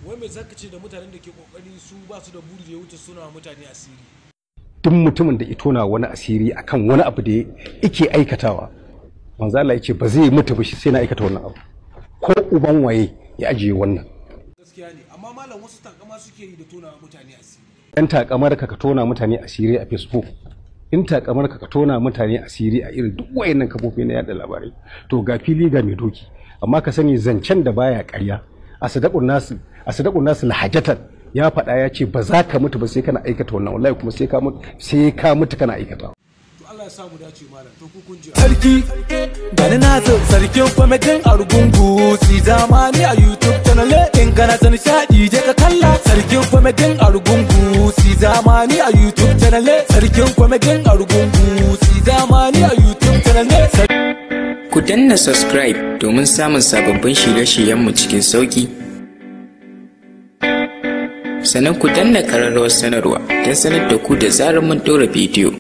Wai me zaka ce da mutanen da ke kokari su ba su da buri da ya wuce suna mutane asiri? Duk mutumin da itona wani asiri akan wani abu da yake aikatawa, manzo Allah yace ba zai mutu ba shi sai na aikata wannan abu. Ko uban waye ya ajiye wannan. Gaskiya ne, amma malam wasu takama suke yi da tona mutane asiri. Dan takamar ka tona mutane asiri a Facebook, in takamar ka tona mutane asiri a irin duk wayannan kafofi na yada labarai, to ga fili ga mai doki. Amma ka sani zancen da baya ƙarya, asadaqun nasu lahajatan ya faɗa ya ce ba za ka mutu ba sai kana aikata wannan, wallahi kuma sai ka mutu kana aikata. To Allah ya sa mu dace malam, to ku kun ji. Sarki gani na zo sarkin kwamitin Argungu si zamani a YouTube channel, in kana son shaɗi je ka kalla. Sarkin kwamitin Argungu si zamani a YouTube channel, sarkin kwamitin Argungu si zamani a YouTube channel. Ku danna subscribe domin samun sababbin shirye-shiryenmu cikin sauƙi. Sannan ku danna ƙararrawar sanarwa don sanar da ku da zarar mun ɗora bidiyo.